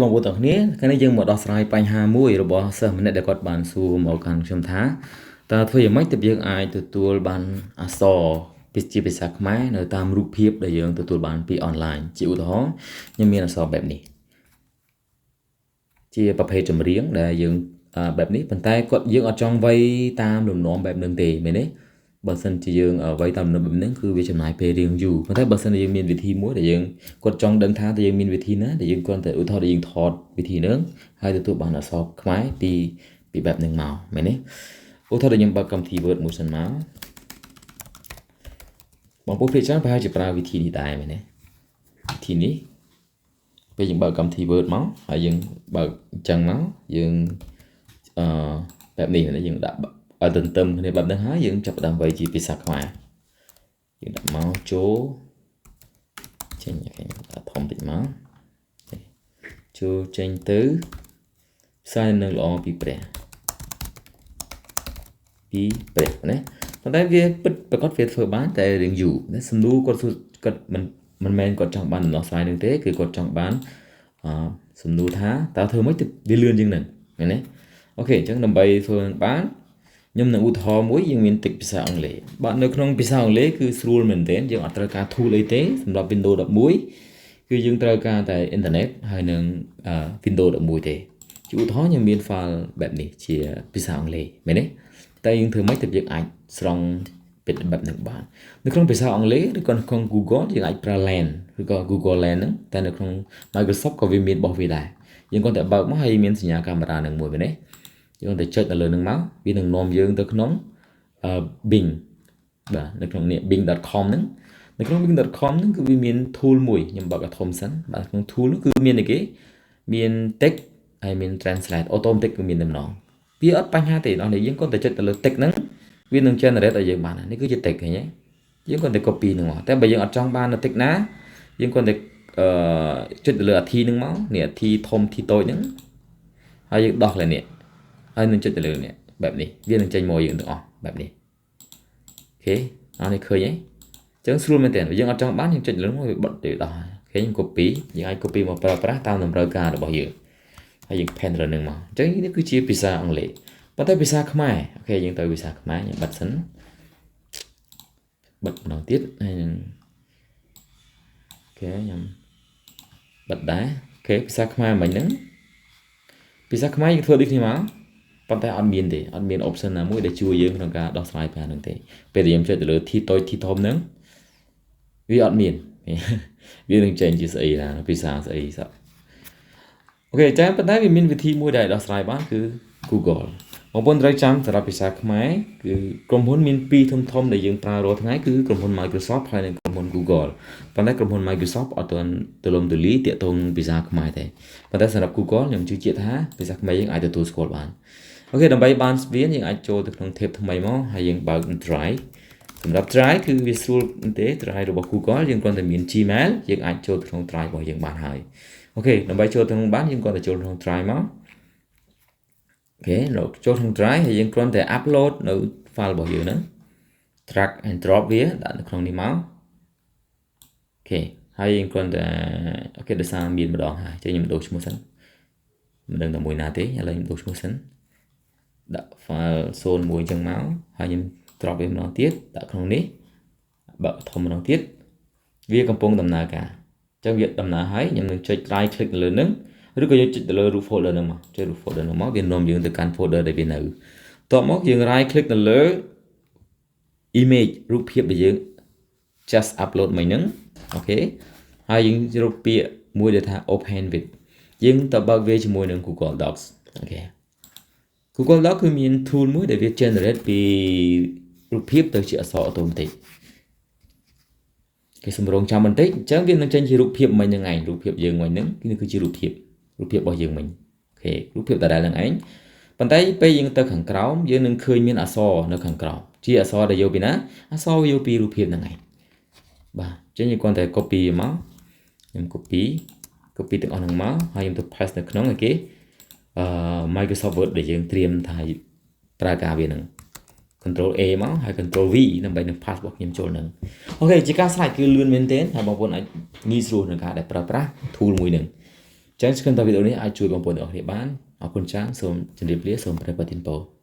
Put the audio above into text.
បងប្អូនទាំងគ្នាថ្ងៃនេះយើងមកដោះស្រាយបញ្ហាមួយរបស់សិស្សម្នាក់ដែលគាត់បានសួរមកកាន់ខ្ញុំថាតើធ្វើយ៉ាងម៉េចទើបយើងអាចទទួលបានអក្សរជាភាសាខ្មែរនៅតាមរូបភាពដែលយើងទទួលបានពីអនឡាញជាឧទាហរណ៍ខ្ញុំមានអក្សរបែបនេះជាប្រភេទចម្រៀងដែលយើងបែបនេះប៉ុន្តែគាត់យើងអត់ចង់វាយតាមលំនាំបែបនឹងទេមែនទេបើសិនជាយើងវាយតាមលំនាំបែបហ្នឹងគឺវាចំណាយពេលរៀងយូរប៉ុន្តែបើសិនជាយើងមានវិធីមួយដែលយើងគាត់ចង់ដឹងថាតើយើងមានវិធីណាដែលយើងគ្រាន់តែឧទាហរណ៍ដែលយើងថតវិធីហ្នឹងហើយទទួលបានអក្សរខ្មែរពីពីបែបហ្នឹងមកមែនទេឧទាហរណ៍ដែលខ្ញុំបើកកម្មវិធី Word មួយសិនមកបងប្អូនភាគច្រើនប្រហែលជាប្រើវិធីនេះដែរមែនទេវិធីនេះពេលយើងបើកកម្មវិធី Word មកហើយយើងបើកអញ្ចឹងមកយើងអឺបែបនេះយើងដាក់ឲ្យទន្ទឹមគ្នាបែបហ្នឹងហើយយើងចាប់ផ្ដើមវាយជាភាសាខ្មែរយើងដាក់មកចូលចេញ OK ដាក់ធំតិចមកចូលចេញទៅផ្សាយនឹងល្អពីព្រះពីព្រះណាប៉ុន្តែវាពិតប្រកបវាធ្វើបានតែរៀងយូរណាសំណួរគាត់សួរគាត់មិនមិនមែនគាត់ចង់បានដំណោះស្រាយនឹងទេគឺគាត់ចង់បានអឺសំណួរថាតើធ្វើម៉េចទៅវាលឿនជាងនឹងមែនទេ OK អញ្ចឹងដើម្បីធ្វើនឹងបានខ្ញុំនឹងឧទាហរណ៍មួយយើងមានតិចភាសាអង់គ្លេសបាទនៅក្នុងភាសាអង់គ្លេសគឺស្រួលមែនទែនយើងអត់ត្រូវការ tool អីទេសម្រាប់ Windows 11គឺយើងត្រូវការតែអ៊ីនធឺណិតហើយនឹង Windows 11ទេជាឧទាហរណ៍ខ្ញុំមាន file បែបនេះជាភាសាអង់គ្លេសមែនទេតែយើងធ្វើម៉េចទៅយើងអាចស្រង់ពីបែបនេះបាននៅក្នុងភាសាអង់គ្លេសឬក៏នៅក្នុង Google យើងអាចប្រើ Lens ឬក៏ Google Lens ហ្នឹងតែនៅក្នុង Microsoft ក៏វាមានរបស់វាដែរយើងគ្រាន់តែបើកមកហើយមានសញ្ញាកាមេរ៉ានឹងមួយមែនទេយើងតែចុចទៅលើនឹងមកវានឹងនាំយើងទៅក្នុង Bing បាទនៅក្នុងនេះ bing.com ហ្នឹងនៅក្នុង bing.com ហ្នឹងគឺវាមាន tool មួយខ្ញុំបើកឲ្យធំសិនបាទក្នុង tool នោះគឺមានអីគេមាន text ហើយមាន translate automatic គឺមានតំណងវាអត់បញ្ហាទេដល់នេះយើងគ្រាន់តែចុចទៅលើ text ហ្នឹងវានឹង generate ឲ្យយើងបាននេះគឺជា text ឃើញទេយើងគ្រាន់តែ copy ហ្នឹងមកតែបើយើងអត់ចង់បាននៅ text ណាយើងគ្រាន់តែអឺចុចទៅលើអា T ហ្នឹងមកនេះអា T ធំ T តូចហ្នឹងហើយយើងដោះលើនេះហើយនឹងចុចទៅលើនេះបែបនេះវានឹងចេញមកយើងទាំងអស់បែបនេះ OK អរនេះឃើញទេអញ្ចឹងស្រួលមែនទែនបើយើងអត់ចង់បានយើងចុចលើមកវាបត់ទៅដោះ OK យើង copy យើងអាច copy មកប្រើប្រាស់តាមតម្រូវការរបស់យើងហើយយើង paste លើនឹងមកអញ្ចឹងនេះគឺជាភាសាអង់គ្លេសប៉ុន្តែភាសាខ្មែរ OK យើងទៅភាសាខ្មែរខ្ញុំបិទសិនបិទម្ដងទៀតហើយនឹង OK ខ្ញុំបិទដែរ OK ភាសាខ្មែរមិញហ្នឹងភាសាខ្មែរយើងធ្វើដូចគ្នាមកប៉ុន្តែអត់មានទេអត់មាន option ណាមួយដែលជួយយើងក្នុងការដោះស្រាយបញ្ហាហ្នឹងទេពេលដែលយើងចុចទៅលើ T តូច T ធំហ្នឹងវាអត់មានវានឹងចេញជាស្អីណាភាសាស្អីសោះ OK ចាប៉ុន្តែវាមានវិធីមួយដែលដោះស្រាយបានគឺ Google បងប្អូនត្រូវចាំសម្រាប់ភាសាខ្មែរគឺក្រុមហ៊ុនមានពីរធំធំដែលយើងប្រើរាល់ថ្ងៃគឺក្រុមហ៊ុន Microsoft ហើយនិងក្រុមហ៊ុន Google ប៉ុន្តែក្រុមហ៊ុន Microsoft អត់ទាន់ទូលំទូលាយទាក់ទងភាសាខ្មែរទេប៉ុន្តែសម្រាប់ Google ខ្ញុំជឿជាក់ថាភាសាខ្មែរយើងអាចទទួលស្គាល់បាន OK ដើម្បីបានស្វៀនយើងអាចចូលទៅក្នុង tab ថ្មីមកហើយយើងបើក Drive សម្រាប់ Drive គឺវាស្រួលទេ Drive របស់ Google យើងគ្រាន់តែមាន Gmail យើងអាចចូលទៅក្នុង Drive របស់យើងបានហើយ OK ដើម្បីចូលទៅក្នុងបានយើងគ្រាន់តែចូលក្នុង Drive មក OK ចូលក្នុង Drive ហើយយើងគ្រាន់តែ upload នៅ file របស់យើងហ្នឹង drag and drop វាដាក់នៅក្នុងនេះមក OK ហើយយើងគ្រាន់តែ OK ដោយសារមានម្ដងហើយចេះខ្ញុំដូរឈ្មោះសិនមិនដឹងតែមួយណាទេឥឡូវខ្ញុំដូរឈ្មោះសិនដាក់ file 01អញ្ចឹងមកហើយខ្ញុំ drop វាម្ដងទៀតដាក់ក្នុងនេះបើកធំម្ដងទៀតវាកំពុងដំណើរការអញ្ចឹងវាដំណើរហើយខ្ញុំនឹងចុច right click លើនឹងឬក៏យើងចុចទៅលើរូប folder ហ្នឹងមកចុចរូប folder ហ្នឹងមកវានាំយើងទៅកាន់ folder ដែលវានៅតបមកយើង right click ទៅលើ image រូបភាពដែលយើង just upload មិញហ្នឹង OK ហើយយើងរកពាក្យមួយដែលថា open with យើងទៅបើកវាជាមួយនឹង Google Docs OK Google Docs គឺមាន tool មួយដែលវា generate ពីរូបភាពទៅជាអក្សរ automatic គេសម្រងចាំបន្តិចអញ្ចឹងវានឹងចេញជារូបភាពមិញហ្នឹងឯងរូបភាពយើងមិញហ្នឹងគឺគឺជារូបភាពរូបភាពរបស់យើងមិញ OK រូបភាពដដែលហ្នឹងឯងប៉ុន្តែពេលយើងទៅខាងក្រោមយើងនឹងឃើញមានអក្សរនៅខាងក្រោមជាអក្សរដែលយកពីណាអក្សរយកពីរូបភាពហ្នឹងឯងបាទអញ្ចឹងយើងគ្រាន់តែ copy មកខ្ញុំ copy copy ទាំងអស់ហ្នឹងមកហើយខ្ញុំទៅ paste នៅក្នុងឯគេអឺ Microsoft Word ដែលយើងត្រៀមថាប្រើការវាហ្នឹង Control A មកហើយ Control V ដើម្បីនឹង paste របស់ខ្ញុំចូលនឹង OK ជាការស្រេចគឺលឿនមែនទែនហើយបងប្អូនអាចងាយស្រួលក្នុងការដែលប្រើប្រាស់ tool មួយហ្នឹង។ ចឹងស្គមថាវីដេអូនេះអាចជួយបងប្អូនទាំងអស់គ្នាបានអរគុណច្រើនសូមជម្រាបលាសូមព្រះប្រទានពរ។